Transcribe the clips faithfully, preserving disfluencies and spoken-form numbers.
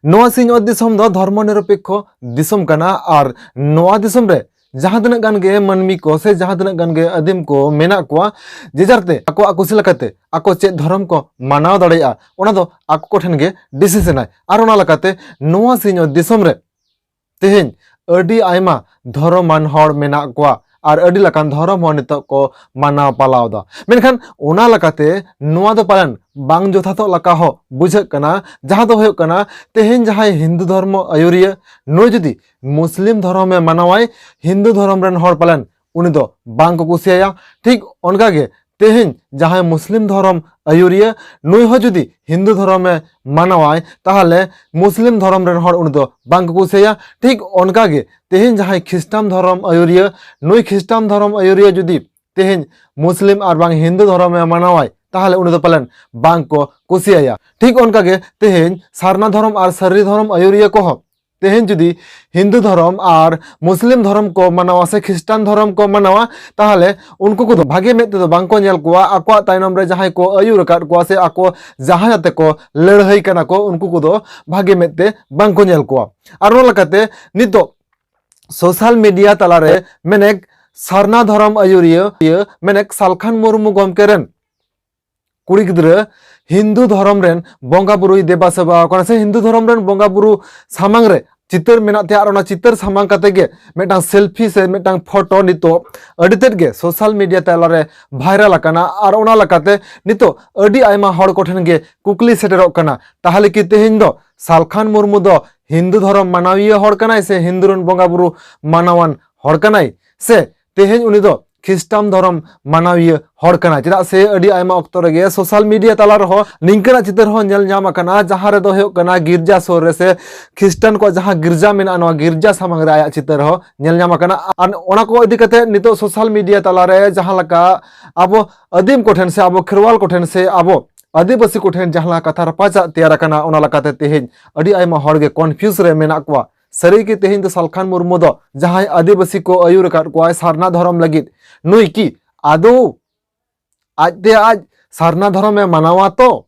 ᱱᱚᱣᱟ ᱥᱤᱧᱚᱛ ᱫᱤᱥᱚᱢ ᱫᱚ ᱫᱷᱚᱨᱢᱚ ᱱᱤᱨᱚᱯᱮᱠᱠᱷᱚ ᱫᱤᱥᱚᱢ ᱠᱟᱱᱟ ᱟᱨ ᱱᱚᱣᱟ ᱫᱤᱥᱚᱢ ᱨᱮ ᱡᱟᱦᱟᱸ ᱛᱤᱱᱟᱹᱜ ᱜᱟᱱ ᱜᱮ ᱢᱟᱹᱱᱢᱤ ᱠᱚ ᱥᱮ ᱡᱟᱦᱟᱸ ᱛᱤᱱᱟᱹᱜ ᱜᱟᱱ ᱜᱮ ᱟᱹᱫᱤᱢ ᱠᱚ ᱢᱮᱱᱟᱜ ᱠᱚᱣᱟ, ᱡᱮᱡᱟᱨ ᱛᱮ ᱟᱠᱚᱣᱟᱜ ᱠᱩᱥᱤ ᱞᱮᱠᱟᱛᱮ ᱟᱠᱚ ᱪᱮᱫ ᱫᱷᱚᱨᱚᱢ ᱠᱚ ᱢᱟᱱᱟᱣ ᱫᱟᱲᱮᱭᱟᱜᱼᱟ, ᱚᱱᱟ ᱫᱚ ᱟᱠᱚ ᱠᱚᱴᱷᱮᱱ ᱜᱮ ᱰᱤᱥᱤᱥᱮᱱᱟᱭ᱾ ᱟᱨ ᱚᱱᱟ ᱞᱮᱠᱟᱛᱮ ᱱᱚᱣᱟ ᱥᱤᱧᱚᱛ ᱫᱤᱥᱚᱢ ᱨᱮ ᱛᱮᱦᱮᱧ ᱟᱹᱰᱤ ᱟᱭᱢᱟ ᱫᱷᱚᱨᱚᱢᱟᱱ ᱦᱚᱲ ᱢᱮᱱᱟᱜ ᱠᱚᱣᱟ ᱟᱨ ᱟᱹᱰᱤ ᱞᱮᱠᱟᱱ ᱫᱷᱚᱨᱚᱢ ᱦᱚᱸ ᱱᱤᱛᱚᱜ ᱠᱚ ᱢᱟᱱᱟᱣ ᱯᱟᱞᱟᱣ ᱮᱫᱟ᱾ ᱢᱮᱱᱠᱷᱟᱱ ᱚᱱᱟ ᱞᱮᱠᱟᱛᱮ ᱱᱚᱣᱟ ᱫᱚ ᱯᱟᱞᱮᱱ ᱵᱟᱝ ᱡᱚᱛᱷᱟᱛᱚᱜ ᱞᱮᱠᱟ ᱦᱚᱸ ᱵᱩᱡᱷᱟᱹᱜ ᱠᱟᱱᱟ, ᱡᱟᱦᱟᱸ ᱫᱚ ᱦᱩᱭᱩᱜ ᱠᱟᱱᱟ ᱛᱮᱦᱮᱧ ᱡᱟᱦᱟᱸᱭ ᱦᱤᱱᱫᱩ ᱫᱷᱚᱨᱢᱚ ᱟᱹᱭᱩᱨᱤᱭᱟᱹ, ᱱᱩᱭ ᱡᱩᱫᱤ ᱢᱩᱥᱞᱤᱢ ᱫᱷᱚᱨᱚᱢᱮ ᱢᱟᱱᱟᱣᱟᱭ, ᱦᱤᱱᱫᱩ ᱫᱷᱚᱨᱚᱢ ᱨᱮᱱ ᱦᱚᱲ ᱯᱟᱞᱮᱱ ᱩᱱᱤ ᱫᱚ ᱵᱟᱝ ᱠᱚ ᱠᱩᱥᱤᱭᱟᱭᱟ᱾ ᱴᱷᱤᱠ ᱚᱱᱠᱟ ᱜᱮ ᱛᱮᱦᱮᱧ ᱡᱟᱦᱟᱸᱭ ᱢᱩᱥᱞᱤᱢ ᱫᱷᱚᱨᱚᱢ ᱟᱹᱭᱩᱨᱤᱭᱟᱹ, ᱱᱩᱭ ᱦᱚᱸ ᱡᱩᱫᱤ ᱦᱤᱱᱫᱩ ᱫᱷᱚᱨᱚᱢᱮ ᱢᱟᱱᱟᱣᱟᱭ, ᱛᱟᱦᱚᱞᱮ ᱢᱩᱥᱞᱤᱢ ᱫᱷᱚᱨᱚᱢ ᱨᱮᱱ ᱦᱚᱲ ᱩᱱᱤ ᱫᱚ ᱵᱟᱝ ᱠᱚ ᱠᱩᱥᱤᱭᱟᱭᱟ᱾ ᱴᱷᱤᱠ ᱚᱱᱠᱟ ᱜᱮ ᱛᱮᱦᱮᱧ ᱡᱟᱦᱟᱸᱭ ᱠᱷᱨᱤᱥᱴᱟᱱ ᱫᱷᱚᱨᱚᱢ ᱟᱹᱭᱩᱨᱤᱭᱟᱹ, ᱱᱩᱭ ᱠᱷᱨᱤᱥᱴᱟᱱ ᱫᱷᱚᱨᱚᱢ ᱟᱹᱭᱩᱨᱤᱭᱟᱹ ᱡᱩᱫᱤ ᱛᱮᱦᱮᱧ ᱢᱩᱥᱞᱤᱢ ᱟᱨ ᱵᱟᱝ ᱦᱤᱱᱫᱩ ᱫᱷᱚᱨᱚᱢᱮ ᱢᱟᱱᱟᱣᱟᱭ, ᱛᱟᱦᱚᱞᱮ ᱩᱱᱤ ᱫᱚ ᱯᱟᱞᱮᱱ ᱵᱟᱝ ᱠᱚ ᱠᱩᱥᱤᱭᱟᱭᱟ᱾ ᱴᱷᱤᱠ ᱚᱱᱠᱟ ᱜᱮ ᱛᱮᱦᱮᱧ ᱥᱟᱨᱱᱟ ᱫᱷᱚᱨᱚᱢ ᱟᱨ ᱥᱟᱹᱨᱤ ᱫᱷᱚᱨᱚᱢ ᱟᱹᱭᱩᱨᱤᱭᱟᱹ ᱠᱚᱦᱚᱸ ᱛᱮᱦᱮᱧ ᱡᱩᱫᱤ ᱦᱤᱱᱫᱩ ᱫᱷᱚᱨᱚᱢ ᱟᱨ ᱢᱩᱥᱞᱤᱢ ᱫᱷᱚᱨᱚᱢ ᱠᱚ ᱢᱟᱱᱟᱣᱟ ᱥᱮ ᱠᱷᱨᱤᱥᱴᱟᱱ ᱫᱷᱚᱨᱚᱢ ᱠᱚ ᱢᱟᱱᱟᱣᱟ, ᱛᱟᱦᱚᱞᱮ ᱩᱱᱠᱩ ᱠᱚᱫᱚ ᱵᱷᱟᱜᱮ ᱢᱮᱫ ᱛᱮᱫᱚ ᱵᱟᱝ ᱠᱚ ᱧᱮᱞ ᱠᱚᱣᱟ᱾ ᱟᱠᱚᱣᱟᱜ ᱛᱟᱭᱱᱚᱢ ᱨᱮ ᱡᱟᱦᱟᱸᱭ ᱠᱚ ᱟᱹᱭᱩᱨ ᱟᱠᱟᱫ ᱠᱚᱣᱟ ᱥᱮ ᱟᱠᱚ ᱡᱟᱦᱟᱸᱭ ᱟᱛᱮ ᱠᱚ ᱞᱟᱹᱲᱦᱟᱹᱭ ᱠᱟᱱᱟ ᱠᱚ, ᱩᱱᱠᱩ ᱠᱚᱫᱚ ᱵᱷᱟᱜᱮ ᱢᱮᱫ ᱛᱮ ᱵᱟᱝ ᱠᱚ ᱧᱮᱞ ᱠᱚᱣᱟ᱾ ᱟᱨ ᱚᱱᱟ ᱞᱮᱠᱟᱛᱮ ᱱᱤᱛᱚᱜ ᱥᱳᱥᱟᱞ ᱢᱤᱰᱤᱭᱟ ᱛᱟᱞᱟᱨᱮ ᱢᱮᱱᱮᱠ ᱥᱟᱨᱱᱟ ᱫᱷᱚᱨᱚᱢ ᱟᱹᱭᱩᱨᱤᱭᱟᱹ ᱢᱮᱱᱮᱠ ᱥᱟᱞᱠᱷᱟᱱ ᱢᱩᱨᱢᱩ ᱜᱚᱢᱠᱮ ᱨᱮᱱ ᱠᱩᱲᱤ ᱜᱤᱫᱽᱨᱟᱹ ᱦᱤᱱᱫᱩ ᱫᱷᱚᱨᱚᱢ ᱨᱮᱱ ᱵᱚᱸᱜᱟ ᱵᱩᱨᱩᱭ ᱫᱮᱵᱟ ᱥᱮᱵᱟ ᱟᱠᱟᱱᱟ ᱥᱮ ᱦᱤᱱᱫᱩ ᱫᱷᱚᱨᱚᱢ ᱨᱮᱱ ᱵᱚᱸᱜᱟ ᱵᱩᱨᱩ ᱥᱟᱢᱟᱝ ᱨᱮ ᱪᱤᱛᱟᱹᱨ ᱢᱮᱱᱟᱜ ᱛᱟᱭᱟ ᱟᱨ ᱚᱱᱟ ᱪᱤᱛᱟᱹᱨ ᱥᱟᱢᱟᱝ ᱠᱟᱛᱮ ᱜᱮ ᱢᱤᱫᱴᱟᱝ ᱥᱮᱞᱯᱷᱤ ᱥᱮ ᱢᱤᱫᱴᱟᱝ ᱯᱷᱳᱴᱳ ᱱᱤᱛᱚᱜ ᱟᱹᱰᱤ ᱛᱮᱫ ᱜᱮ ᱥᱳᱥᱟᱞ ᱢᱤᱰᱤᱭᱟ ᱛᱟᱞᱟᱨᱮ ᱵᱷᱟᱭᱨᱟᱞ ᱟᱠᱟᱱᱟ᱾ ᱟᱨ ᱚᱱᱟ ᱞᱮᱠᱟᱛᱮ ᱱᱤᱛᱚᱜ ᱟᱹᱰᱤ ᱟᱭᱢᱟ ᱦᱚᱲ ᱠᱚᱴᱷᱮᱱ ᱜᱮ ᱠᱩᱠᱞᱤ ᱥᱮᱴᱮᱨᱚᱜ ᱠᱟᱱᱟ, ᱛᱟᱦᱚᱞᱮ ᱠᱤ ᱛᱮᱦᱮᱧ ᱫᱚ ᱥᱟᱞᱠᱷᱟᱱ ᱢᱩᱨᱢᱩ ᱫᱚ ᱦᱤᱱᱫᱩ ᱫᱷᱚᱨᱚᱢ ᱢᱟᱱᱟᱣᱤᱭᱟᱹ ᱦᱚᱲ ᱠᱟᱱᱟᱭ ᱥᱮ ᱦᱤᱱᱫᱩ ᱨᱮᱱ ᱵᱚᱸᱜᱟ ᱵᱩᱨᱩ ᱢᱟᱱᱟᱣᱟᱱ ᱦᱚᱲ ᱠᱟᱱᱟᱭ ᱥᱮ ᱛᱮᱦᱮᱧ ᱩᱱᱤ ᱫᱚ ᱠᱷᱨᱤᱥᱴᱟᱱ ᱫᱷᱚᱨᱚᱢ ᱢᱟᱱᱟᱣᱤᱭᱟᱹ ᱦᱚᱲ ᱠᱟᱱᱟᱭ? ᱪᱮᱫᱟᱜ ᱥᱮ ᱟᱹᱰᱤ ᱟᱭᱢᱟ ᱚᱠᱛᱚ ᱨᱮᱜᱮ ᱥᱳᱥᱟᱞ ᱢᱤᱰᱤᱭᱟ ᱛᱟᱞᱟ ᱨᱮᱦᱚᱸ ᱱᱤᱝᱠᱟᱹᱱᱟᱜ ᱪᱤᱛᱟᱹᱨ ᱦᱚᱸ ᱧᱮᱞ ᱧᱟᱢ ᱟᱠᱟᱱᱟ, ᱡᱟᱦᱟᱸ ᱨᱮᱫᱚ ᱦᱩᱭᱩᱜ ᱠᱟᱱᱟ ᱜᱤᱨᱡᱟ ᱥᱩᱨ ᱨᱮ ᱥᱮ ᱠᱷᱨᱤᱥᱴᱟᱱ ᱠᱚᱣᱟᱜ ᱡᱟᱦᱟᱸ ᱜᱤᱨᱡᱟ ᱢᱮᱱᱟᱜᱼᱟ, ᱱᱚᱣᱟ ᱜᱤᱨᱡᱟ ᱥᱟᱢᱟᱝ ᱨᱮ ᱟᱭᱟᱜ ᱪᱤᱛᱟᱹᱨ ᱦᱚᱸ ᱧᱮᱞ ᱧᱟᱢ ᱟᱠᱟᱱᱟ᱾ ᱟᱨ ᱚᱱᱟ ᱠᱚ ᱤᱫᱤ ᱠᱟᱛᱮ ᱱᱤᱛᱚᱜ ᱥᱳᱥᱟᱞ ᱢᱤᱰᱤᱭᱟ ᱛᱟᱞᱟᱨᱮ ᱡᱟᱦᱟᱸ ᱞᱮᱠᱟ ᱟᱵᱚ ᱟᱹᱫᱤᱢ ᱠᱚᱴᱷᱮᱱ ᱥᱮ ᱟᱵᱚ ᱠᱷᱮᱨᱣᱟᱞ ᱠᱚᱴᱷᱮᱱ ᱥᱮ ᱟᱵᱚ ᱟᱹᱫᱤᱵᱟᱹᱥᱤ ᱠᱚᱴᱷᱮᱱ ᱡᱟᱦᱟᱸ ᱞᱮᱠᱟ ᱠᱟᱛᱷᱟ ᱨᱟᱯᱟᱪᱟᱜ ᱛᱮᱭᱟᱨ ᱟᱠᱟᱱᱟ, ᱚᱱᱟ ᱞᱮᱠᱟᱛᱮ ᱛᱮᱦᱮᱧ ᱟᱹᱰᱤ ᱟᱭᱢᱟ ᱦᱚᱲ ᱜᱮ ᱠᱚᱱᱯᱷᱤᱭᱩᱡᱽ ᱨᱮ ᱢᱮᱱᱟᱜ ᱠᱚᱣᱟ᱾ ᱥᱟᱹᱨᱤ ᱜᱮ ᱛᱮᱦᱮᱧ ᱫᱚ ᱥᱟᱞᱠᱷᱟᱱ ᱢᱩᱨᱢᱩ ᱫᱚ ᱡᱟᱦᱟᱸᱭ ᱟᱹᱫᱤᱵᱟᱹᱥᱤ ᱠᱚ ᱟᱹᱭᱩᱨ ᱟᱠᱟᱫ ᱠᱚᱣᱟᱭ ᱥᱟᱨᱱᱟ ᱫᱷᱚᱨᱚᱢ ᱞᱟᱹᱜᱤᱫ, ᱱᱩᱭ ᱠᱤ ᱟᱫᱚ ᱟᱡᱛᱮ ᱟᱡ ᱥᱟᱨᱱᱟ ᱫᱷᱚᱨᱚᱢᱮ ᱢᱟᱱᱟᱣᱟ ᱛᱚ?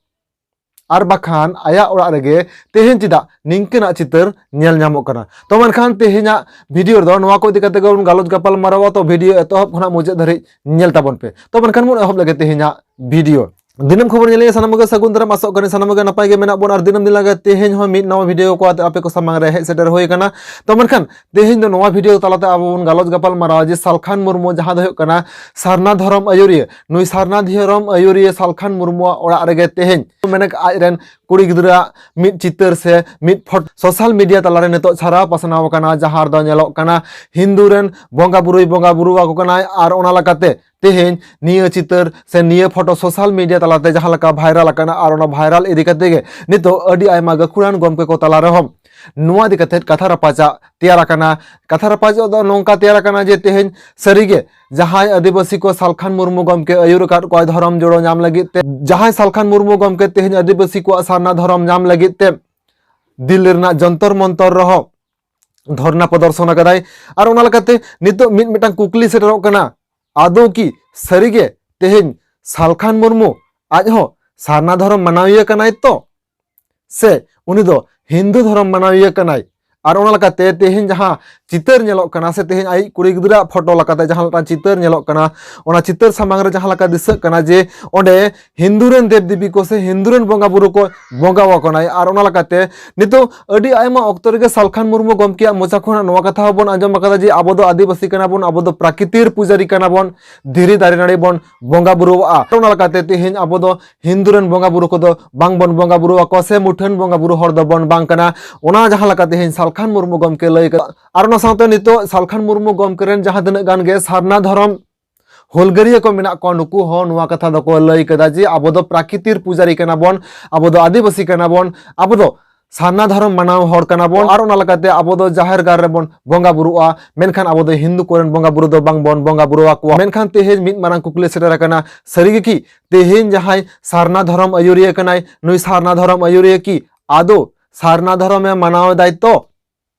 ᱟᱨ ᱵᱟᱠᱷᱟᱱ ᱟᱭᱟᱜ ᱚᱲᱟᱜ ᱨᱮᱜᱮ ᱛᱮᱦᱮᱧ ᱪᱮᱫᱟᱜ ᱱᱤᱝᱠᱟᱹᱱᱟᱜ ᱪᱤᱛᱟᱹᱨ ᱧᱮᱞ ᱧᱟᱢᱚᱜ ᱠᱟᱱᱟ? ᱛᱚ ᱢᱮᱱᱠᱷᱟᱱ ᱛᱮᱦᱮᱧᱟᱜ ᱵᱷᱤᱰᱤᱭᱳ ᱨᱮᱫᱚ ᱱᱚᱣᱟ ᱠᱚ ᱤᱫᱤ ᱠᱟᱛᱮ ᱜᱮᱵᱚᱱ ᱜᱟᱞᱚᱪ ᱜᱟᱯᱟᱞ ᱢᱟᱨᱟᱣᱟ᱾ ᱛᱚ ᱵᱷᱤᱰᱤᱭᱳ ᱮᱛᱚᱦᱚᱵ ᱠᱷᱚᱱᱟᱜ ᱢᱩᱪᱟᱹᱫ ᱫᱷᱟᱹᱨᱤᱡ ᱧᱮᱞ ᱛᱟᱵᱚᱱ ᱯᱮ᱾ ᱛᱚ ᱢᱮᱱᱠᱷᱟᱱ ᱵᱚᱱ ᱮᱦᱚᱵ ᱞᱮᱜᱮ ᱛᱮᱦᱮᱧᱟᱜ ᱵᱷᱤᱰᱤᱭᱳ᱾ ᱫᱤᱱᱟᱹᱢ ᱠᱷᱚᱵᱚᱨ ᱧᱮᱞ ᱞᱟᱹᱜᱤᱫ ᱥᱟᱱᱟᱢ ᱠᱚᱜᱮ ᱥᱟᱹᱜᱩᱱ ᱫᱟᱨᱟᱢ, ᱟᱥᱚᱜ ᱠᱟᱹᱱᱟᱹᱧ ᱥᱟᱱᱟᱢ ᱠᱚᱜᱮ ᱱᱟᱯᱟᱭ ᱜᱮ ᱢᱮᱱᱟᱜ ᱵᱚᱱᱟ᱾ ᱟᱨ ᱫᱤᱱᱟᱹᱢ ᱫᱤᱱ ᱞᱮᱠᱟ ᱛᱮᱦᱮᱧ ᱦᱚᱸ ᱢᱤᱫ ᱱᱟᱣᱟ ᱵᱷᱤᱰᱤᱭᱳ ᱠᱚ ᱟᱛᱮ ᱟᱯᱮ ᱠᱚ ᱥᱟᱢᱟᱝ ᱨᱮ ᱦᱮᱡ ᱥᱮᱴᱮᱨ ᱦᱩᱭ ᱟᱠᱟᱱᱟ᱾ ᱛᱚ ᱢᱮᱱᱠᱷᱟᱱ ᱛᱮᱦᱮᱧ ᱫᱚ ᱱᱚᱣᱟ ᱵᱷᱤᱰᱤᱭᱳ ᱛᱟᱞᱟᱛᱮ ᱟᱵᱚ ᱵᱚᱱ ᱜᱟᱞᱚᱪ ᱜᱟᱯᱟᱞ ᱢᱟᱨᱟᱣᱟ ᱡᱮ ᱥᱟᱞᱠᱷᱟᱱ ᱢᱩᱨᱢᱩ, ᱡᱟᱦᱟᱸ ᱫᱚ ᱦᱩᱭᱩᱜ ᱠᱟᱱᱟ ᱥᱟᱨᱱᱟ ᱫᱷᱚᱨᱚᱢ ᱟᱹᱭᱩᱨᱤᱭᱟᱹ, ᱱᱩᱭ ᱥᱟᱨᱱᱟ ᱫᱷᱚᱨᱚᱢ ᱟᱹᱭᱩᱨᱤᱭᱟᱹ ᱥᱟᱞᱠᱷᱟᱱ ᱢᱩᱨᱢᱩᱣᱟᱜ ᱚᱲᱟᱜ ᱨᱮᱜᱮ ᱛᱮᱦᱮᱧ ᱢᱮᱱᱮᱠ ᱟᱡ ᱨᱮᱱ ᱠᱩᱲᱤ ᱜᱤᱫᱽᱨᱟᱹᱣᱟᱜ ᱢᱤᱫ ᱪᱤᱛᱟᱹᱨ ᱥᱮ ᱢᱤᱫ ᱯᱷᱳᱴᱳ ᱥᱳᱥᱟᱞ ᱢᱤᱰᱤᱭᱟ ᱛᱟᱞᱟᱨᱮ ᱱᱤᱛᱚᱜ ᱪᱷᱟᱨᱟᱣ ᱯᱟᱥᱱᱟᱣ ᱟᱠᱟᱱᱟ, ᱡᱟᱦᱟᱸ ᱨᱮᱫᱚ ᱧᱮᱞᱚᱜ ᱠᱟᱱᱟ ᱦᱤᱱᱫᱩ ᱨᱮᱱ ᱵᱚᱸᱜᱟ ᱵᱩᱨᱩᱭ ᱵᱚᱸᱜᱟ ᱵᱩᱨᱩ ᱟᱠᱚ ᱠᱟᱱᱟᱭ᱾ ᱟᱨ ᱚᱱᱟ ᱞᱮᱠᱟᱛᱮ ᱛᱮᱦᱮᱧ ᱱᱤᱭᱟᱹ ᱪᱤᱛᱟᱹᱨ ᱥᱮ ᱱᱤᱭᱟᱹ ᱯᱷᱳᱴᱳ ᱥᱳᱥᱟᱞ ᱢᱤᱰᱤᱭᱟ ᱛᱟᱞᱟᱛᱮ ᱡᱟᱦᱟᱸ ᱞᱮᱠᱟ ᱵᱷᱟᱭᱨᱟᱞ ᱟᱠᱟᱱᱟ, ᱟᱨ ᱚᱱᱟ ᱵᱷᱟᱭᱨᱟᱞ ᱤᱫᱤ ᱠᱟᱛᱮ ᱜᱮ ᱱᱤᱛᱚᱜ ᱟᱹᱰᱤ ᱟᱭᱢᱟ ᱜᱟᱹᱠᱷᱩᱲᱟᱱ ᱜᱚᱢᱠᱮ ᱠᱚ ᱛᱟᱞᱟ ᱨᱮᱦᱚᱸ ᱱᱚᱣᱟ ᱤᱫᱤ ᱠᱟᱛᱮ ᱠᱟᱛᱷᱟ ᱨᱟᱯᱟᱪᱟᱜ ᱛᱮᱭᱟᱨ ᱟᱠᱟᱱᱟ᱾ ᱠᱟᱛᱷᱟ ᱨᱟᱯᱟᱪᱟᱜ ᱫᱚ ᱱᱚᱝᱠᱟ ᱛᱮᱭᱟᱨ ᱟᱠᱟᱱᱟ ᱡᱮ ᱛᱮᱦᱮᱧ ᱥᱟᱹᱨᱤᱜᱮ ᱡᱟᱦᱟᱸᱭ ᱟᱹᱫᱤᱵᱟᱹᱥᱤ ᱠᱚ ᱥᱟᱞᱠᱷᱟᱱ ᱢᱩᱨᱢᱩ ᱜᱚᱢᱠᱮ ᱟᱹᱭᱩᱨ ᱟᱠᱟᱫ ᱠᱚᱣᱟᱭ ᱫᱷᱚᱨᱚᱢ ᱡᱳᱲᱳ ᱧᱟᱢ ᱞᱟᱹᱜᱤᱫ ᱛᱮ, ᱡᱟᱦᱟᱸᱭ ᱥᱟᱞᱠᱷᱟᱱ ᱢᱩᱨᱢᱩ ᱜᱚᱢᱠᱮ ᱛᱮᱦᱮᱧ ᱟᱹᱫᱤᱵᱟᱹᱥᱤ ᱠᱚᱣᱟᱜ ᱥᱟᱨᱱᱟ ᱫᱷᱚᱨᱚᱢ ᱧᱟᱢ ᱞᱟᱹᱜᱤᱫ ᱛᱮ ᱫᱤᱞᱞᱤ ᱨᱮᱱᱟᱜ ᱡᱚᱱᱛᱚᱨ ᱢᱚᱱᱛᱚᱨ ᱨᱮᱦᱚᱸ ᱫᱷᱚᱨᱱᱟ ᱯᱨᱚᱫᱚᱨᱥᱚᱱ ᱟᱠᱟᱫᱟᱭ᱾ ᱟᱨ ᱚᱱᱟ ᱞᱮᱠᱟᱛᱮ ᱱᱤᱛᱚᱜ ᱢᱤᱫ ᱢᱤᱫᱴᱟᱝ ᱠᱩᱠᱞᱤ ᱥᱮᱴᱮᱨᱚᱜ ᱠᱟᱱᱟ, ᱟᱫᱚ ᱠᱤ ᱥᱟᱹᱨᱤᱜᱮ ᱛᱮᱦᱮᱧ ᱥᱟᱞᱠᱷᱟᱱ ᱢᱩᱨᱢᱩ ᱟᱡ ᱦᱚᱸ ᱥᱟᱨᱱᱟ ᱫᱷᱚᱨᱚᱢ ᱢᱟᱱᱟᱣᱤᱭᱟᱹ ᱠᱟᱱᱟᱭ ᱛᱚ, ᱥᱮ ᱩᱱᱤ ᱫᱚ ᱦᱤᱱᱫᱩ ᱫᱷᱚᱨᱚᱢ ᱢᱟᱱᱟᱣᱤᱭᱟᱹ ᱠᱟᱱᱟᱭ? ᱟᱨ ᱚᱱᱟ ᱞᱮᱠᱟᱛᱮ ᱛᱮᱦᱮᱧ ᱡᱟᱦᱟᱸ ᱪᱤᱛᱟᱹᱨ ᱧᱮᱞᱚᱜ ᱠᱟᱱᱟ, ᱥᱮ ᱛᱮᱦᱮᱧ ᱟᱭᱤᱡ ᱠᱩᱲᱤ ᱜᱤᱫᱽᱨᱟᱹᱣᱟᱜ ᱯᱷᱳᱴᱳ ᱞᱮᱠᱟᱛᱮ ᱡᱟᱦᱟᱸ ᱞᱮᱠᱟᱱ ᱪᱤᱛᱟᱹᱨ ᱧᱮᱞᱚᱜ ᱠᱟᱱᱟ, ᱚᱱᱟ ᱪᱤᱛᱟᱹᱨ ᱥᱟᱢᱟᱝ ᱨᱮ ᱡᱟᱦᱟᱸ ᱞᱮᱠᱟ ᱫᱤᱥᱟᱹᱜ ᱠᱟᱱᱟ ᱡᱮ ᱚᱸᱰᱮ ᱦᱤᱱᱫᱩ ᱨᱮᱱ ᱫᱮᱵ ᱫᱮᱵᱤ ᱠᱚ ᱥᱮ ᱦᱤᱱᱫᱩ ᱨᱮᱱ ᱵᱚᱸᱜᱟ ᱵᱩᱨᱩ ᱠᱚ ᱵᱚᱸᱜᱟ ᱟᱠᱚ ᱠᱟᱱᱟᱭ᱾ ᱟᱨ ᱚᱱᱟ ᱞᱮᱠᱟᱛᱮ ᱱᱤᱛᱚᱜ ᱟᱹᱰᱤ ᱟᱭᱢᱟ ᱚᱠᱛᱚ ᱨᱮᱜᱮ ᱥᱟᱞᱠᱷᱟᱱ ᱢᱩᱨᱢᱩ ᱜᱚᱢᱠᱮᱭᱟᱜ ᱢᱚᱪᱟ ᱠᱷᱚᱱᱟᱜ ᱱᱚᱣᱟ ᱠᱟᱛᱷᱟ ᱦᱚᱸᱵᱚᱱ ᱟᱸᱡᱚᱢ ᱟᱠᱟᱫᱟ ᱡᱮ ᱟᱵᱚ ᱫᱚ ᱟᱹᱫᱤᱵᱟᱹᱥᱤ ᱠᱟᱱᱟ ᱵᱚᱱ, ᱟᱵᱚ ᱫᱚ ᱯᱨᱟᱠᱨᱤᱛᱤᱨ ᱯᱩᱡᱟᱨᱤ ᱠᱟᱱᱟ ᱵᱚᱱ, ᱫᱷᱤᱨᱤ ᱫᱟᱨᱮ ᱱᱟᱹᱲᱤ ᱵᱚᱱ ᱵᱚᱸᱜᱟ ᱵᱩᱨᱩᱣᱟᱜᱼᱟ᱾ ᱚᱱᱟ ᱞᱮᱠᱟᱛᱮ ᱛᱮᱦᱮᱧ ᱟᱵᱚ ᱫᱚ ᱦᱤᱱᱫᱩ ᱨᱮᱱ ᱵᱚᱸᱜᱟ ᱵᱩᱨᱩ ᱠᱚᱫᱚ ᱵᱟᱝ ᱵᱚᱱ ᱵᱚᱸᱜᱟ ᱵᱩᱨᱩ ᱟᱠᱚᱣᱟ, ᱥᱮ ᱢᱩᱴᱷᱟᱹᱱ ᱵᱚᱸᱜᱟ ᱵᱩᱨᱩ ᱦᱚᱲ ᱫᱚ ᱵᱚᱱ ᱵᱟᱝ ᱠᱟᱱᱟ᱾ ᱚᱱᱟ ᱡᱟᱦᱟᱸ ᱞᱮᱠᱟ ᱛᱮᱦᱮᱧ ᱥᱟᱞᱠᱷᱟᱱ ᱢᱩᱨᱢᱩ ᱜᱚᱢᱠᱮ ᱞᱟᱹᱭ ᱠᱟᱫᱟ᱾ ᱟᱨ ᱚᱱᱟ ᱥᱟᱶᱛᱮ ᱱᱤᱛᱚᱜ ᱥᱟᱞᱠᱷᱟᱱ ᱢᱩᱨᱢᱩ ᱜᱚᱢᱠᱮ ᱨᱮᱱ ᱡᱟᱦᱟᱸ ᱛᱤᱱᱟᱹᱜ ᱜᱟᱱ ᱜᱮ ᱥᱟᱨᱱᱟ ᱫᱷᱚᱨᱚᱢ ᱦᱩᱞᱜᱟᱹᱨᱤᱭᱟᱹ ᱠᱚ ᱢᱮᱱᱟᱜ ᱠᱚᱣᱟ, ᱱᱩᱠᱩ ᱦᱚᱸ ᱱᱚᱣᱟ ᱠᱟᱛᱷᱟ ᱫᱚᱠᱚ ᱞᱟᱹᱭ ᱠᱟᱫᱟ ᱡᱮ ᱟᱵᱚ ᱫᱚ ᱯᱨᱟᱠᱨᱤᱛᱤᱨ ᱯᱩᱡᱟᱨᱤ ᱠᱟᱱᱟ ᱵᱚᱱ, ᱟᱵᱚ ᱫᱚ ᱟᱹᱫᱤᱵᱟᱹᱥᱤ ᱠᱟᱱᱟ ᱵᱚᱱ, ᱟᱵᱚ ᱫᱚ ᱥᱟᱨᱱᱟ ᱫᱷᱚᱨᱚᱢ ᱢᱟᱱᱟᱣ ᱦᱚᱲ ᱠᱟᱱᱟ ᱵᱚᱱ᱾ ᱟᱨ ᱚᱱᱟ ᱞᱮᱠᱟᱛᱮ ᱟᱵᱚ ᱫᱚ ᱡᱟᱦᱮᱨ ᱜᱟᱲ ᱨᱮᱵᱚᱱ ᱵᱚᱸᱜᱟ ᱵᱩᱨᱩᱜᱼᱟ, ᱢᱮᱱᱠᱷᱟᱱ ᱟᱵᱚ ᱫᱚ ᱦᱤᱱᱫᱩ ᱠᱚᱨᱮᱱ ᱵᱚᱸᱜᱟ ᱵᱩᱨᱩ ᱫᱚ ᱵᱟᱝ ᱵᱚᱱ ᱵᱚᱸᱜᱟ ᱵᱩᱨᱩ ᱟᱠᱚᱣᱟ᱾ ᱢᱮᱱᱠᱷᱟᱱ ᱛᱮᱦᱮᱧ ᱢᱤᱫ ᱢᱟᱨᱟᱝ ᱠᱩᱠᱞᱤ ᱥᱮᱴᱮᱨ ᱟᱠᱟᱱᱟ, ᱥᱟᱹᱨᱤ ᱜᱮ ᱠᱤ ᱛᱮᱦᱮᱧ ᱡᱟᱦᱟᱸᱭ ᱥᱟᱨᱱᱟ ᱫᱷᱚᱨᱚᱢ ᱟᱹᱭᱩᱨᱤᱭᱟᱹ ᱠᱟᱱᱟᱭ, ᱱᱩᱭ ᱥᱟᱨᱱᱟ ᱫᱷᱚᱨᱚᱢ ᱟᱹᱭᱩᱨᱤᱭᱟᱹ ᱠᱤ ᱟᱫᱚ ᱥᱟᱨᱱᱟ ᱫᱷᱚᱨᱚᱢᱮ ᱢᱟᱱᱟᱣ ᱮᱫᱟᱭ ᱛᱚ?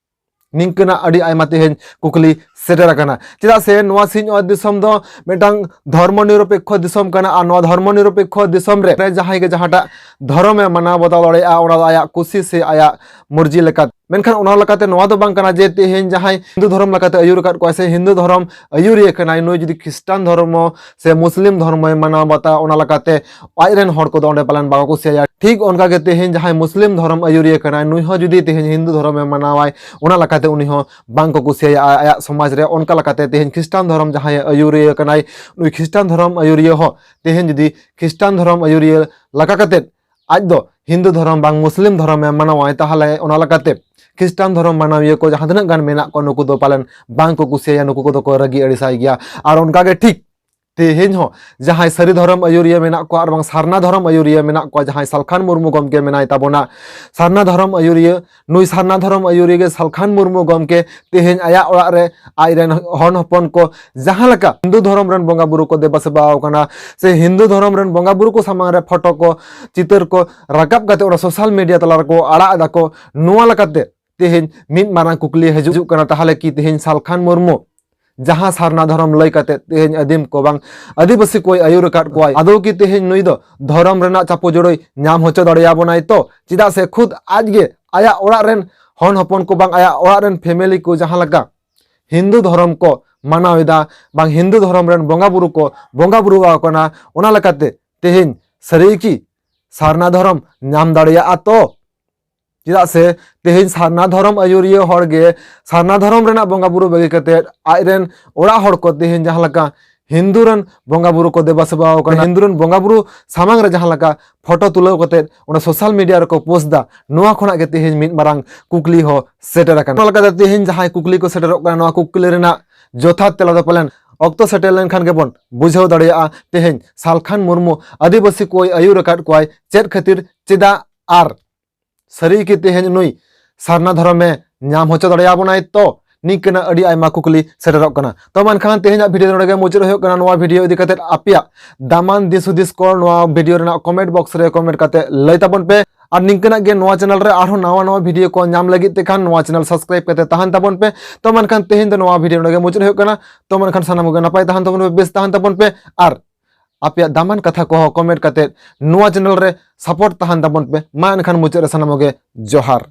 ᱱᱤᱝᱠᱟᱹᱱᱟᱜ ᱟᱹᱰᱤ ᱟᱭᱢᱟ ᱛᱮᱦᱮᱧ ᱠᱩᱠᱞᱤ ᱥᱮᱴᱮᱨ ᱟᱠᱟᱱᱟ᱾ ᱪᱮᱫᱟᱜ ᱥᱮ ᱱᱚᱣᱟ ᱥᱤᱧᱚᱛ ᱫᱤᱥᱚᱢ ᱫᱚ ᱢᱤᱫᱴᱟᱝ ᱫᱷᱚᱨᱢᱚ ᱱᱤᱨᱚᱯᱮᱠᱠᱷᱚ ᱫᱤᱥᱚᱢ ᱠᱟᱱᱟ, ᱟᱨ ᱱᱚᱣᱟ ᱫᱷᱚᱨᱢᱚ ᱱᱤᱨᱚᱯᱮᱠᱠᱷᱚ ᱫᱤᱥᱚᱢ ᱨᱮ ᱡᱟᱦᱟᱸᱭ ᱜᱮ ᱡᱟᱦᱟᱸᱴᱟᱜ ᱫᱷᱚᱨᱚᱢᱮ ᱢᱟᱱᱟᱣ ᱵᱟᱛᱟᱣ ᱫᱟᱲᱮᱭᱟᱜᱼᱟ, ᱚᱱᱟ ᱫᱚ ᱟᱭᱟᱜ ᱠᱩᱥᱤ ᱥᱮ ᱟᱭᱟᱜ ᱢᱚᱨᱡᱤ ᱞᱮᱠᱟᱛᱮ᱾ ᱢᱮᱱᱠᱷᱟᱱ ᱚᱱᱟ ᱞᱮᱠᱟᱛᱮ ᱱᱚᱣᱟ ᱫᱚ ᱵᱟᱝ ᱠᱟᱱᱟ ᱡᱮ ᱛᱮᱦᱮᱧ ᱡᱟᱦᱟᱸᱭ ᱦᱤᱱᱫᱩ ᱫᱷᱚᱨᱚᱢ ᱞᱮᱠᱟᱛᱮ ᱟᱹᱭᱩᱨ ᱟᱠᱟᱫ ᱠᱚᱣᱟᱭ ᱥᱮ ᱦᱤᱱᱫᱩ ᱫᱷᱚᱨᱚᱢ ᱟᱹᱭᱩᱨᱤᱭᱟᱹ ᱠᱟᱱᱟᱭ, ᱱᱩᱭ ᱡᱩᱫᱤ ᱠᱷᱨᱤᱥᱴᱟᱱ ᱫᱷᱚᱨᱢᱚ ᱥᱮ ᱢᱩᱥᱞᱤᱢ ᱫᱷᱚᱨᱢᱚᱭ ᱢᱟᱱᱟᱣ ᱵᱟᱛᱟᱣᱟ, ᱚᱱᱟ ᱞᱮᱠᱟᱛᱮ ᱟᱡ ᱨᱮᱱ ᱦᱚᱲ ᱠᱚᱫᱚ ᱚᱸᱰᱮ ᱯᱟᱞᱮᱱ ᱵᱟᱠᱚ ᱠᱩᱥᱤᱭᱟᱭᱟ᱾ ᱴᱷᱤᱠ ᱚᱱᱠᱟ ᱜᱮ ᱛᱮᱦᱮᱧ ᱡᱟᱦᱟᱸᱭ ᱢᱩᱥᱞᱤᱢ ᱫᱷᱚᱨᱚᱢ ᱟᱹᱭᱩᱨᱤᱭᱟᱹ ᱠᱟᱱᱟᱭ, ᱱᱩᱭ ᱦᱚᱸ ᱡᱩᱫᱤ ᱛᱮᱦᱮᱧ ᱦᱤᱱᱫᱩ ᱫᱷᱚᱨᱚᱢᱮ ᱢᱟᱱᱟᱣᱟᱭ, ᱚᱱᱟ ᱞᱮᱠᱟᱛᱮ ᱩᱱᱤ ᱦᱚᱸ ᱵᱟᱝ ᱠᱚ ᱠᱩᱥᱤᱭᱟᱭᱟ᱾ ᱟᱭᱟᱜ ᱥᱚᱢᱟᱡᱽ ᱨᱮ ᱚᱱᱠᱟ ᱞᱮᱠᱟᱛᱮ ᱛᱮᱦᱮᱧ ᱠᱷᱨᱤᱥᱴᱟᱱ ᱫᱷᱚᱨᱚᱢ ᱡᱟᱦᱟᱸᱭ ᱟᱹᱭᱩᱨᱤᱭᱟᱹ ᱠᱟᱱᱟᱭ, ᱱᱩᱭ ᱠᱷᱨᱤᱥᱴᱟᱱ ᱫᱷᱚᱨᱚᱢ ᱟᱹᱭᱩᱨᱤᱭᱟᱹ ᱦᱚᱸ ᱛᱮᱦᱮᱧ ᱡᱩᱫᱤ ᱠᱷᱨᱤᱥᱴᱟᱱ ᱫᱷᱚᱨᱚᱢ ᱟᱹᱭᱩᱨᱤᱭᱟᱹ ᱞᱮᱠᱟ ᱠᱟᱛᱮ ᱟᱡ ᱫᱚ ᱦᱤᱱᱫᱩ ᱫᱷᱚᱨᱚᱢ ᱵᱟᱝ ᱢᱩᱥᱞᱤᱢ ᱫᱷᱚᱨᱚᱢᱮ ᱢᱟᱱᱟᱣᱟᱭ, ᱛᱟᱦᱚᱞᱮ ᱚᱱᱟ ᱞᱮᱠᱟᱛᱮ ᱠᱷᱨᱤᱥᱴᱟᱱ ᱫᱷᱚᱨᱚᱢ ᱢᱟᱱᱟᱣᱤᱭᱟᱹ ᱠᱚ ᱡᱟᱦᱟᱸ ᱛᱤᱱᱟᱹᱜ ᱜᱟᱱ ᱢᱮᱱᱟᱜ ᱠᱚᱣᱟ, ᱱᱩᱠᱩ ᱫᱚ ᱯᱟᱞᱮᱱ ᱵᱟᱝ ᱠᱚ ᱠᱩᱥᱤᱭᱟᱭᱟ, ᱱᱩᱠᱩ ᱠᱚᱫᱚ ᱠᱚ ᱨᱟᱹᱜᱤ ᱟᱹᱲᱤᱥᱟᱭ ᱜᱮᱭᱟ᱾ ᱟᱨ ᱚᱱᱠᱟ ᱜᱮ ᱴᱷᱤᱠ ᱛᱮᱦᱮᱧ ᱦᱚᱸ ᱡᱟᱦᱟᱸᱭ ᱥᱟᱹᱨᱤ ᱫᱷᱚᱨᱚᱢ ᱟᱹᱭᱩᱨᱤᱭᱟᱹ ᱢᱮᱱᱟᱜ ᱠᱚᱣᱟ ᱟᱨ ᱵᱟᱝ ᱥᱟᱨᱱᱟ ᱫᱷᱚᱨᱚᱢ ᱟᱹᱭᱩᱨᱤᱭᱟᱹ ᱢᱮᱱᱟᱜ ᱠᱚᱣᱟ, ᱡᱟᱦᱟᱸᱭ ᱥᱟᱞᱠᱷᱟᱱ ᱢᱩᱨᱢᱩ ᱜᱚᱢᱠᱮ ᱢᱮᱱᱟᱭ ᱛᱟᱵᱚᱱᱟ, ᱥᱟᱨᱱᱟ ᱫᱷᱚᱨᱚᱢ ᱟᱹᱭᱩᱨᱤᱭᱟᱹ, ᱱᱩᱭ ᱥᱟᱨᱱᱟ ᱫᱷᱚᱨᱚᱢ ᱟᱹᱭᱩᱨᱤᱭᱟᱹ ᱜᱮ ᱥᱟᱞᱠᱷᱟᱱ ᱢᱩᱨᱢᱩ ᱜᱚᱢᱠᱮ ᱛᱮᱦᱮᱧ ᱟᱭᱟᱜ ᱚᱲᱟᱜ ᱨᱮ ᱟᱡ ᱨᱮᱱ ᱦᱚᱱ ᱦᱚᱯᱚᱱ ᱠᱚ ᱡᱟᱦᱟᱸ ᱞᱮᱠᱟ ᱦᱤᱱᱫᱩ ᱫᱷᱚᱨᱚᱢ ᱨᱮᱱ ᱵᱚᱸᱜᱟ ᱵᱩᱨᱩ ᱠᱚ ᱫᱮᱵᱟ ᱥᱮᱵᱟ ᱟᱠᱚ ᱠᱟᱱᱟ, ᱥᱮ ᱦᱤᱱᱫᱩ ᱫᱷᱚᱨᱚᱢ ᱨᱮᱱ ᱵᱚᱸᱜᱟ ᱵᱩᱨᱩ ᱠᱚ ᱥᱟᱢᱟᱝ ᱨᱮ ᱯᱷᱳᱴᱳ ᱠᱚ, ᱪᱤᱛᱟᱹᱨ ᱠᱚ ᱨᱟᱠᱟᱵ ᱠᱟᱛᱮ ᱚᱱᱟ ᱥᱳᱥᱟᱞ ᱢᱤᱰᱤᱭᱟ ᱛᱟᱞᱟ ᱨᱮᱠᱚ ᱟᱲᱟᱜ ᱮᱫᱟ ᱠᱚ, ᱱᱚᱣᱟ ᱞᱮᱠᱟᱛᱮ ᱛᱮᱦᱮᱧ ᱢᱤᱫ ᱢᱟᱨᱟᱝ ᱠᱩᱠᱞᱤ ᱦᱤᱡᱩᱜ ᱠᱟᱱᱟ, ᱛᱟᱦᱚᱞᱮ ᱠᱤ ᱛᱮᱦᱮᱧ ᱥᱟᱞᱠᱷᱟᱱ ᱢᱩᱨᱢᱩ ᱡᱟᱦᱟᱸ ᱥᱟᱨᱱᱟ ᱫᱷᱚᱨᱚᱢ ᱞᱟᱹᱭ ᱠᱟᱛᱮ ᱛᱮᱦᱮᱧ ᱟᱹᱫᱤᱢ ᱠᱚ ᱵᱟᱝ ᱟᱹᱫᱤᱵᱟᱹᱥᱤ ᱠᱚᱭ ᱟᱹᱭᱩᱨ ᱟᱠᱟᱫ ᱠᱚᱣᱟᱭ, ᱟᱫᱚ ᱠᱤ ᱛᱮᱦᱮᱧ ᱱᱩᱭ ᱫᱚ ᱫᱷᱚᱨᱚᱢ ᱨᱮᱱᱟᱜ ᱪᱟᱯᱚ ᱡᱚᱲᱚᱭ ᱧᱟᱢ ᱦᱚᱪᱚ ᱫᱟᱲᱮᱭᱟᱵᱚᱱᱟᱭ ᱛᱚ? ᱪᱮᱫᱟᱜ ᱥᱮ ᱠᱷᱩᱫ ᱟᱡ ᱜᱮ ᱟᱭᱟᱜ ᱚᱲᱟᱜ ᱨᱮᱱ ᱦᱚᱱ ᱦᱚᱯᱚᱱ ᱠᱚ ᱵᱟᱝ ᱟᱭᱟᱜ ᱚᱲᱟᱜ ᱨᱮᱱ ᱯᱷᱮᱢᱮᱞᱤ ᱠᱚ ᱡᱟᱦᱟᱸ ᱞᱮᱠᱟ ᱦᱤᱱᱫᱩ ᱫᱷᱚᱨᱚᱢ ᱠᱚ ᱢᱟᱱᱟᱣ ᱮᱫᱟ, ᱵᱟᱝ ᱦᱤᱱᱫᱩ ᱫᱷᱚᱨᱚᱢ ᱨᱮᱱ ᱵᱚᱸᱜᱟ ᱵᱩᱨᱩ ᱠᱚ ᱵᱚᱸᱜᱟ ᱵᱩᱨᱩ ᱟᱠᱚ ᱠᱟᱱᱟ, ᱚᱱᱟ ᱞᱮᱠᱟᱛᱮ ᱛᱮᱦᱮᱧ ᱥᱟᱹᱨᱤ ᱜᱮ ᱠᱤ ᱥᱟᱨᱱᱟ ᱫᱷᱚᱨᱚᱢ ᱧᱟᱢ ᱫᱟᱲᱮᱭᱟᱜᱼᱟ ᱛᱚ? ᱪᱮᱫᱟᱜ ᱥᱮ ᱛᱮᱦᱮᱧ ᱥᱟᱨᱱᱟ ᱫᱷᱚᱨᱚᱢ ᱟᱹᱭᱩᱨᱤᱭᱟᱹ ᱦᱚᱲ ᱜᱮ ᱥᱟᱨᱱᱟ ᱫᱷᱚᱨᱚᱢ ᱨᱮᱱᱟᱜ ᱵᱚᱸᱜᱟ ᱵᱩᱨᱩ ᱵᱟᱹᱜᱤ ᱠᱟᱛᱮ ᱟᱡ ᱨᱮᱱ ᱚᱲᱟᱜ ᱦᱚᱲ ᱠᱚ ᱛᱮᱦᱮᱧ ᱡᱟᱦᱟᱸ ᱞᱮᱠᱟ ᱦᱤᱱᱫᱩ ᱨᱮᱱ ᱵᱚᱸᱜᱟ ᱵᱩᱨᱩ ᱠᱚ ᱫᱮᱵᱟ ᱥᱮᱵᱟ ᱟᱠᱚ ᱠᱟᱱᱟ, ᱦᱤᱱᱫᱩ ᱨᱮᱱ ᱵᱚᱸᱜᱟ ᱵᱩᱨᱩ ᱥᱟᱢᱟᱝ ᱨᱮ ᱡᱟᱦᱟᱸ ᱞᱮᱠᱟ ᱯᱷᱳᱴᱳ ᱛᱩᱞᱟᱹᱣ ᱠᱟᱛᱮ ᱚᱱᱟ ᱥᱳᱥᱟᱞ ᱢᱤᱰᱤᱭᱟ ᱨᱮᱠᱚ ᱯᱳᱥᱴ ᱫᱟ, ᱱᱚᱣᱟ ᱠᱷᱚᱱᱟᱜ ᱜᱮ ᱛᱮᱦᱮᱧ ᱢᱤᱫ ᱢᱟᱨᱟᱝ ᱠᱩᱠᱞᱤ ᱦᱚᱸ ᱥᱮᱴᱮᱨ ᱟᱠᱟᱱᱟ᱾ ᱚᱱᱟ ᱞᱮᱠᱟᱛᱮ ᱛᱮᱦᱮᱧ ᱡᱟᱦᱟᱸᱭ ᱠᱩᱠᱞᱤ ᱠᱚ ᱥᱮᱴᱮᱨᱚᱜ ᱠᱟᱱᱟ, ᱱᱚᱣᱟ ᱠᱩᱠᱞᱤ ᱨᱮᱱᱟᱜ ᱡᱚᱛᱷᱟᱛ ᱛᱮᱞᱟ ᱫᱚ ᱯᱟᱞᱮᱱ ᱚᱠᱛᱚ ᱥᱮᱴᱮᱨ ᱞᱮᱱᱠᱷᱟᱱ ᱜᱮᱵᱚᱱ ᱵᱩᱡᱷᱟᱹᱣ ᱫᱟᱲᱮᱭᱟᱜᱼᱟ᱾ ᱛᱮᱦᱮᱧ ᱥᱟᱞᱠᱷᱟᱱ ᱢᱩᱨᱢᱩ ᱟᱹᱫᱤᱵᱟᱹᱥᱤ ᱠᱚᱭ ᱟᱹᱭᱩᱨ ᱟᱠᱟᱫ ᱠᱚᱣᱟᱭ ᱪᱮᱫ ᱠᱷᱟᱹᱛᱤᱨ, ᱪᱮᱫᱟᱜ, ᱟᱨ ᱥᱟᱹᱨᱤ ᱜᱮ ᱛᱮᱦᱮᱧ ᱱᱩᱭ ᱥᱟᱨᱱᱟ ᱫᱷᱚᱨᱚᱢᱮ ᱧᱟᱢ ᱦᱚᱪᱚ ᱫᱟᱲᱮᱭᱟᱵᱚᱱᱟᱭ ᱛᱚ? ᱱᱤᱝᱠᱟᱹᱱᱟᱜ ᱟᱹᱰᱤ ᱟᱭᱢᱟ ᱠᱩᱠᱞᱤ ᱥᱮᱴᱮᱨᱚᱜ ᱠᱟᱱᱟ᱾ ᱛᱚ ᱢᱮᱱᱠᱷᱟᱱ ᱛᱮᱦᱮᱧᱟᱜ ᱵᱷᱤᱰᱤᱭᱳ ᱱᱚᱰᱮ ᱜᱮ ᱢᱩᱪᱟᱹᱫ ᱦᱩᱭᱩᱜ ᱠᱟᱱᱟ᱾ ᱱᱚᱣᱟ ᱵᱷᱤᱰᱤᱭᱳ ᱤᱫᱤ ᱠᱟᱛᱮ ᱟᱯᱮᱭᱟᱜ ᱫᱟᱢᱟᱱ ᱫᱤᱥ ᱦᱩᱫᱤᱥ ᱠᱚ ᱱᱚᱣᱟ ᱵᱷᱤᱰᱤᱭᱳ ᱨᱮᱱᱟᱜ ᱠᱚᱢᱮᱱᱴ ᱵᱚᱠᱥ ᱨᱮ ᱠᱚᱢᱮᱱᱴ ᱠᱟᱛᱮ ᱞᱟᱹᱭ ᱛᱟᱵᱚᱱ ᱯᱮ᱾ ᱟᱨ ᱱᱤᱝᱠᱟᱹᱱᱟᱜ ᱜᱮ ᱱᱚᱣᱟ ᱪᱮᱱᱮᱞ ᱨᱮ ᱟᱨᱦᱚᱸ ᱱᱟᱣᱟ ᱱᱟᱣᱟ ᱵᱷᱤᱰᱤᱭᱳ ᱠᱚ ᱧᱟᱢ ᱞᱟᱹᱜᱤᱫ ᱛᱮ ᱠᱷᱟᱱ ᱱᱚᱣᱟ ᱪᱮᱱᱮᱞ ᱥᱟᱵᱥᱠᱨᱟᱭᱤᱵ ᱠᱟᱛᱮ ᱛᱟᱦᱮᱱ ᱛᱟᱵᱚᱱ ᱯᱮ᱾ ᱛᱚ ᱢᱮᱱᱠᱷᱟᱱ ᱛᱮᱦᱮᱧ ᱫᱚ ᱱᱚᱣᱟ ᱵᱷᱤᱰᱤᱭᱳ ᱱᱚᱰᱮ ᱜᱮ ᱢᱩᱪᱟᱹᱫ ᱦᱩᱭᱩᱜ ᱠᱟᱱᱟ᱾ ᱛᱚ ᱢᱮᱱᱠᱷᱟᱱ ᱥᱟᱱᱟᱢ ᱠᱚᱜᱮ ᱱᱟᱯᱟᱭ ᱛᱟᱦᱮᱱ ᱛᱟᱵᱚᱱ ᱯᱮ, ᱵᱮᱥ ᱛᱟᱦᱮᱱ ᱛᱟᱵᱚᱱ ᱯᱮ ᱟᱨ ᱟᱯᱮᱭᱟᱜ ᱫᱟᱢᱟᱱ ᱠᱟᱛᱷᱟ ᱠᱚᱦᱚᱸ ᱠᱚᱢᱮᱱᱴ ᱠᱟᱛᱮ ᱱᱚᱣᱟ ᱪᱮᱱᱮᱞ ᱨᱮ ᱥᱟᱯᱳᱨᱴ ᱛᱟᱦᱮᱱ ᱛᱟᱵᱚᱱ ᱯᱮ᱾ ᱢᱟ ᱮᱱᱠᱷᱟᱱ ᱢᱩᱪᱟᱹᱫ ᱨᱮ ᱥᱟᱱᱟᱢ ᱠᱚᱜᱮ ᱡᱚᱦᱟᱨ᱾